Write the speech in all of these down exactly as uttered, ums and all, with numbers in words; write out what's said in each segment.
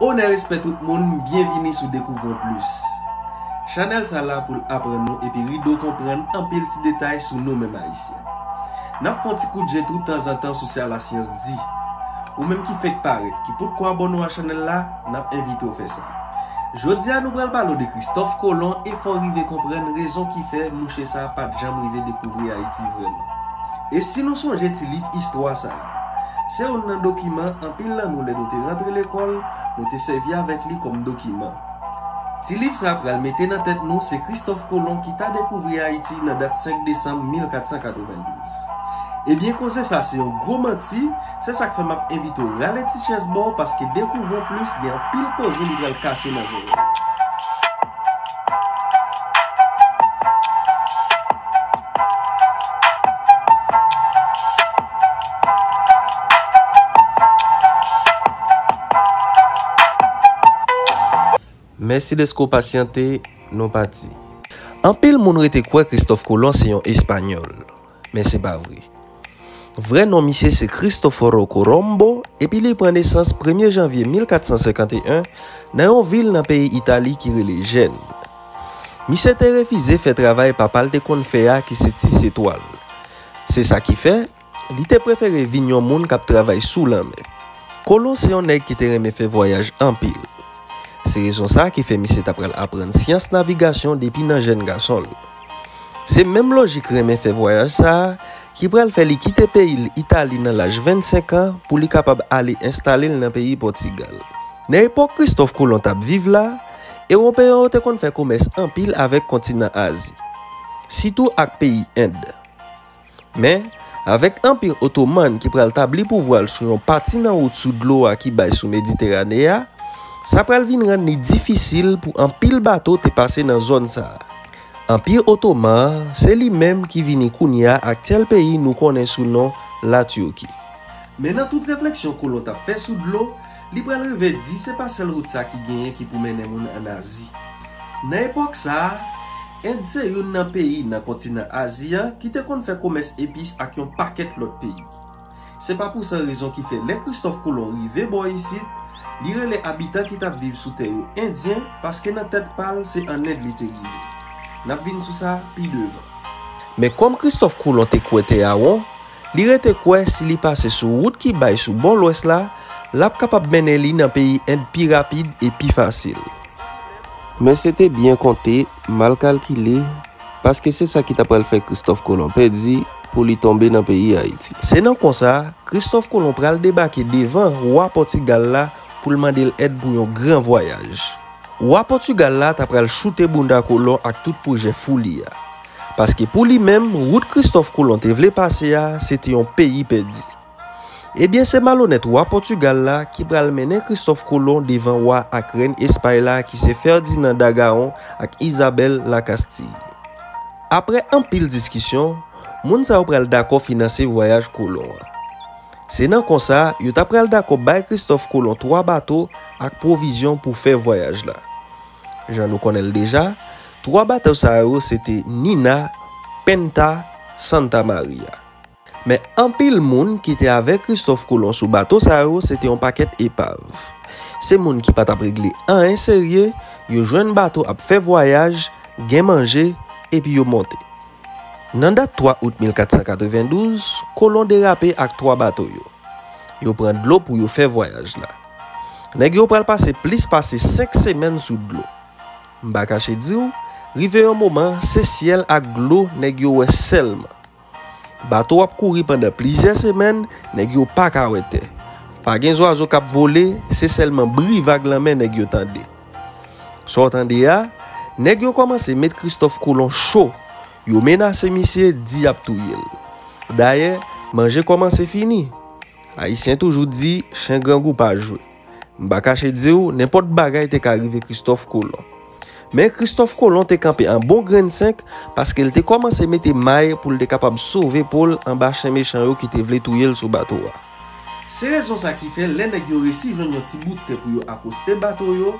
Onè, respè tout moun, byenvini sou Découvrons Plus. Chanèl sa la pou l aprann nou epi rido konprann anpil ti detay sou nou menm Ayisyen. N ap fè yon ti kout je tou tanzantan sou sa lasyans di. Ou menm ki fenk parèt, ki potko abòne w a chanèl la, n ap envite w fè sa. Jodi a nou pral pale w de Kristòf Kolon e fè w rive konprann rezon ki fè mouche sa a pa t janm rive dekouvri Ayiti vrèman. E si nou sonje ti liv istwa sa a, se youn nan dokiman anpil nan nou, lè nou te rantre lekòl, nou te sèvi avèk li kòm dokiman. Ti liv sa a pral mete nan tèt nou se Kristòf Kolon ki ta dekouvri Ayiti nan dat senk desanm mil kat san katrevendouz. Ebyen, koze sa se yon gwo manti, se sa k fè m ap envite w rale ti chèz ba w, paske Découvrons Plus gen anpil koze li pral kase nan zòrèy. Mèsi dèske w pasyante, nou pati. Anpil moun rete kwè Kristòf Kolon se yon Espanyòl, men se pa vre. Vrè non misye se Cristoforo Colombo, epi li pran nesans premye janvye mil kat san senkanteyen nan yon vil nan peyi Itali ki rele Jèn. Misye te refize fè travay papa l te konn fè a, ki se tise twal. Se sa ki fè, li te prefere vin yon moun k ap travay sou lanmè. Kolon se yon nèg ki te renmen fè vwayaj anpil. Se rezon sa a ki fè misye ta pral aprann syans navigasyon depi nan jèn gason l. Se menm lojik renmen fè vwayaj sa a ki pral fè li kite peyi l Itali nan laj vennsenk an pou li kapab ale enstale l nan peyi Pòtigal. Nan epòk Kristòf Kolon t ap viv la, Ewopeyen yo te konn fè komès anpil avèk kontinan Azi, sitou ak peyi End. Men, avèk Anpi Otoman ki pral tabli pouvwa l sou yon pati nan wout sou dlo a ki bay sou Mediterane a, sa pral vin rann li difisil pou anpil bato te pase nan zòn sa a. Anpi Otoman an, se li menm ki vini kounye a aktyèl peyi nou konnen sou non Latiki. Men nan tout refleksyon Kolon t ap fè sou dlo, li pral rive di se pa sèl wout sa ki genyen ki pou mennen moun ann Azi. Nan epòk sa a, End se youn nan peyi nan kontinan Azi a ki te konn fè komès epis ak yon pakèt lòt peyi. Se pa pou san rezon ki fè lè Kristòf Kolon rive bò isit, li rele abitan ki t ap viv sou tè yo Endyen, paske nan tèt pa l se ann End li te rive. N ap vin sou sa pi devan. Men kòm Kristòf Kolon te kwè tè a won, li rete kwè si li pase sou wout ki bay sou bò lwès la, l ap kapab mennen li nan peyi End pi rapid e pi fasil. Men se te byen konte, mal kalkile, paske se sa ki ta pral fè Kristòf Kolon pèdi pou li tonbe nan peyi Ayiti. Se nan konsa, Kristòf Kolon pral debake devan wa Pòtigal la pou l mande l èd pou yon gran vwayaj. Wa Pòtigal la ta pral choute bounda Kolon ak tout pwojè fou li a. Paske pou li menm, wout Kristòf Kolon te vle pase a, se te yon peyi pèdi. Ebyen, se malonèt wa Pòtigal la ki pral mennen Kristòf Kolon devan wa ak rèn Espay la ki se Fèdinan Dagawon ak Izabèl Lakastiy. Apre anpil diskisyon, moun sa yo pral dakò finanse vwayaj Kolon an. Se nan konsa, yo ta pral dakò bay Kristòf Kolon twa bato ak pwovizyon pou fè vwayaj la. Jan nou konnen l deja, twa bato sa yo se te Nina, Penta, Santa Maria. Men anpil moun ki te avèk Kristòf Kolon sou bato sa yo se te yon pakèt epav. Se moun ki pa t ap regle anyen serye, yo jwenn bato ap fè vwayaj, gen manje, epi yo monte. Nan dat twa out mil kat san katrevendouz, Kolon derape ak twa bato yo. Yo pran dlo pou yo fè vwayaj la. Nèg yo pral pase plis pase senk semèn sou dlo. M pa kache di w, rive yon moman, se syèl ak dlo nèg yo wè sèlman. Bato ap kouri pandan plizyè semèn, nèg yo pa ka wè tè. Pa gen zwazo k ap vole, se sèlman bri vag lanmè nèg yo tande. Sa w tande a, nèg yo kòmanse met Kristòf Kolon cho. Yo menase misye, di y ap touye l. Dayè, manje kòmanse fini. Ayisyen toujou di, chen grangou pa jwe. M pa kache di w, nenpòt bagay te ka rive Kristòf Kolon. Men Kristòf Kolon te kanpe an bon grenn senk, paske l te kòmanse mete may pou l te kapab sove po l anba chen mechan yo ki te vle touye l sou bato a. Se rezon sa ki fè, lè nèg yo resi jwenn yon ti bout tè pou yo akoste bato yo,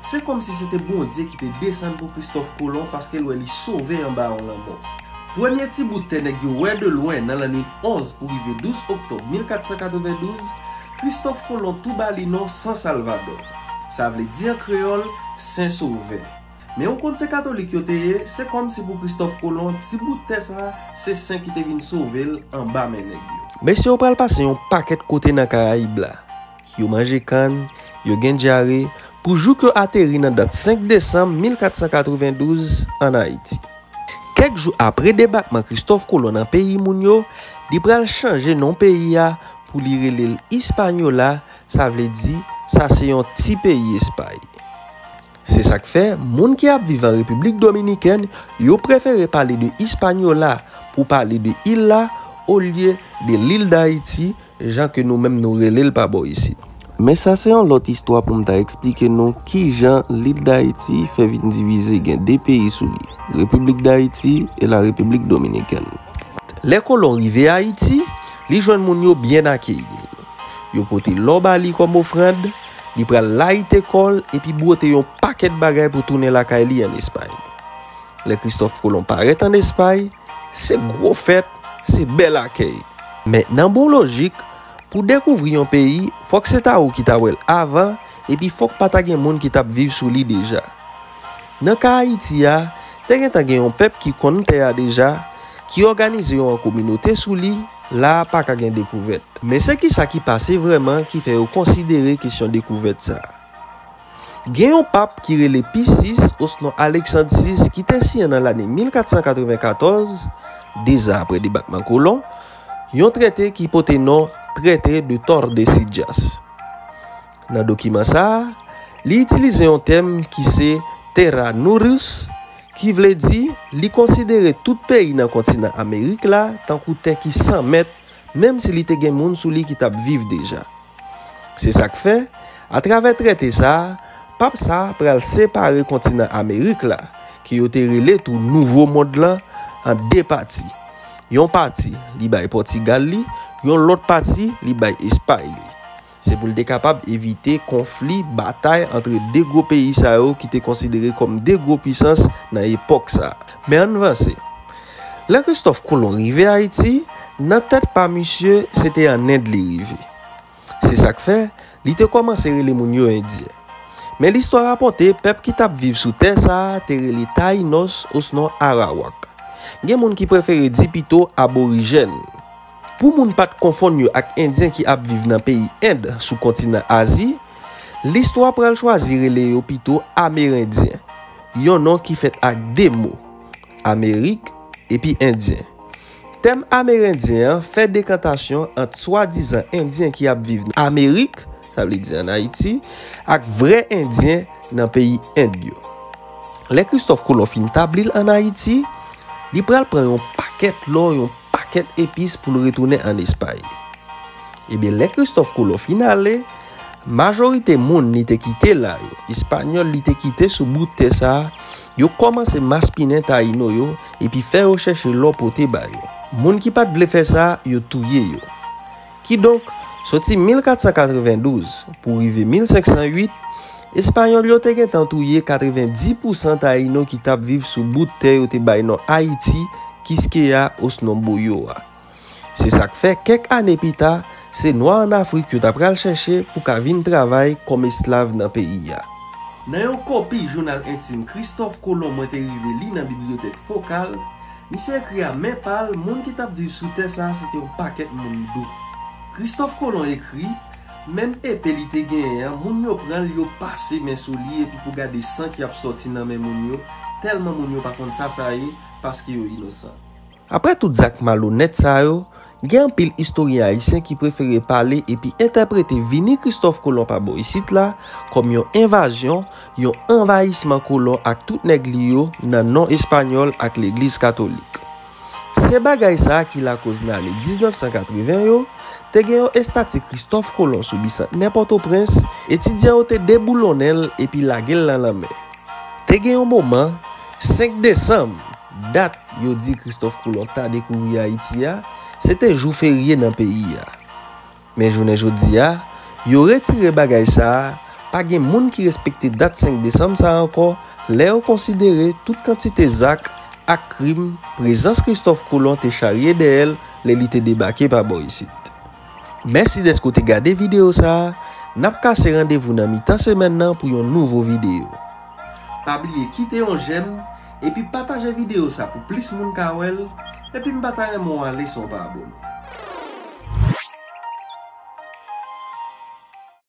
se kòmsi se te Bondye ki te desann pou Kristòf Kolon, paske l wè li sove anba yon lanmò. Premye ti bout tè nèg yo wè de lwen nan lannwit onz pou rive douz oktòb mil kat san katrevendouz, Kristòf Kolon tou ba li non San Salvadò. Sa vle di an kreyòl, Sen Sovè. Men ou konn se katolik yo te ye, se kòmsi pou Kristòf Kolon, ti bout tè sa, se sen ki te vin sove l anba men nèg yo. Mesye yo pral pase yon pakèt kote nan Karayib la. Yo manje kann, yo gen dyare, pou jouk yo ateri nan dat senk desanm mil kat san katrevendouz ann Ayiti. Kèk jou apre debakman Kristòf Kolon nan peyi moun yo, li pral chanje non peyi a pou li rele l Ispanyola, sa vle di, sa se yon ti peyi Espay. Se sa k fè, moun ki ap viv an Repiblik Dominikèn, yo prefere pale de Ispanyola pou pale de il la, olye de lil Dayiti, jan ke nou menm nou rele l pa bò isit. Men sa se yon lòt istwa pou m ta eksplike nou kijan lil Dayiti fè vin divize, gen de peyi sou li, Repiblik Dayiti e la Repiblik Dominikèn. Lè kolon rive Ayiti, li jwenn moun yo byen akeyi l. Yo pote lò ba li kòm ofrann, li pral layite kò l epi bwote yon pakèt bagay pou tounen lakay li ann Espay. Lè Kristòf Kolon parèt ann Espay, se gwo fèt, se bèl akèy. Men nan bon lojik, pou dekouvri yon peyi, fòk se ta ou ki ta wè l avan, epi fòk pa ta gen moun ki t ap viv sou li deja. Nan ka Ayiti a, te gentan gen yon pèp ki konn tè a deja, ki òganize yo an kominote sou li, la a pa ka gen dekouvèt. Men se kisa ki pase vrèman ki fè yo konsidere kesyon dekouvèt sa a? Gen yon pap ki rele Pi sis, osnon Aleksann sis, ki te siyen nan lane mil kat san katrevenkatòz, dez an apre debakman kolon, yon trete ki pote non Traité de Tordesillas. Nan dokiman sa a, li itilize yon tèm ki se terra nullius, ki vle di li konsidere tout peyi nan kontinan Amerik la tankou tè ki san mèt, menm si li te gen moun sou li ki t ap viv deja. Se sa k fè, atravè trete sa a, pap sa a pral separe kontinan Amerik la, ke yo te rele tou Nouvo Mond lan, an de pati. Yon pati, li bay Pòtigal li, yon lòt pati, li bay Espay li. Se pou l te kapab evite konfli, batay antre de gwo peyi sa yo ki te konsidere kòm de gwo pisans nan epòk sa a. Men ann vanse. Lè Kristòf Kolon rive Ayiti, nan tèt pa misye, se te ann End li rive. Se sa k fè, li te kòmanse rele moun yo Endyen. Men listwa rapòte pèp ki t ap viv sou tè sa a te rele Tayinòs osnon Arawak. Gen moun ki prefere di pito Aborijèn. Pou moun pa t konfonn yo ak Endyen ki ap viv nan peyi End sou kontinan Azi, listwa pral chwazi rele yo pito Amerendyen, yon non ki fèt ak de mo, Amerik epi Endyen. Tèm Amerendyen an fè dekantasyon ant swadizan Endyen ki ap viv nan Amerik, sa vle di ann Ayiti, ak vrè Endyen nan peyi End yo. Lè Kristòf Kolon fin tabli l ann Ayiti, li pral pran yon pakèt lò, yon pakèt epis pou l retounen ann Espay. Ebyen, lè Kristòf Kolon fin ale, majorite moun li te kite la yo, Espanyòl li te kite sou bout tè sa a, yo kòmanse maspinen Tayino yo epi fè yo chèche lò pote ba yo. Moun ki pa t vle fè sa, yo touye yo. Kidonk, soti mil kat san katrevendouz pou rive mil senk san uit, Espanyòl yo te gentan touye katrevenndis pousan Tayino ki t ap viv sou bout tè yo te bay non Ayiti, Kiskeya osnon Boyo a. Se sa k fè, kèk ane pita, se nwa ann Afrik yo ta pral chèche pou ka vin travay kòm esklav nan peyi a. Nan yon kopi jounal entim Kristòf Kolon mwen te rive li nan bibliyotèk Fokal, misye ekri a men pa l, moun ki t ap viv sou tè sa a se te yon pakèt moun dou. Kristòf Kolon ekri, menm epe li te genyen an, moun yo pran l, yo pase men sou li, epi pou gade san ki ap sòti nan men moun yo, tèlman moun yo pa konn sa sa ye, paske yo inosan. Apre tout zak malonèt sa yo, gen anpil istoryen ayisyen ki prefere pale epi entèprete vini Kristòf Kolon pa bò isit la kòm yon envazyon, yon anvayisman kolon ak tout nèg li yo nan non espanyòl ak legliz katolik. Se bagay sa a ki lakoz nan ane diznèf san katreven yo, te gen yon estati Kristòf Kolon sou Bisantnè Pòtoprens, etidyan yo te deboulonnen l epi lage l nan lanmè. Te gen yon moman, senk desanm, dat yo di Kristòf Kolon ta dekouvri Ayiti a, se te jou ferye nan peyi a. Men jounen jodi a, yo retire bagay sa a, pa gen moun ki respekte dat senk desanm sa a ankò, lè yo konsidere tout kantite zak ak krim prezans Kristòf Kolon te charye dèyè l lè li te debake pa bò isit. Mèsi dèske w te gade videyo sa a. N ap kase randevou nan mitan semèn nan pou yon nouvo videyo. Pa bliye kite yon jèm, epi pataje videyo sa pou plis moun ka wè l, epi m pa ta renmen w ale san w pa abone.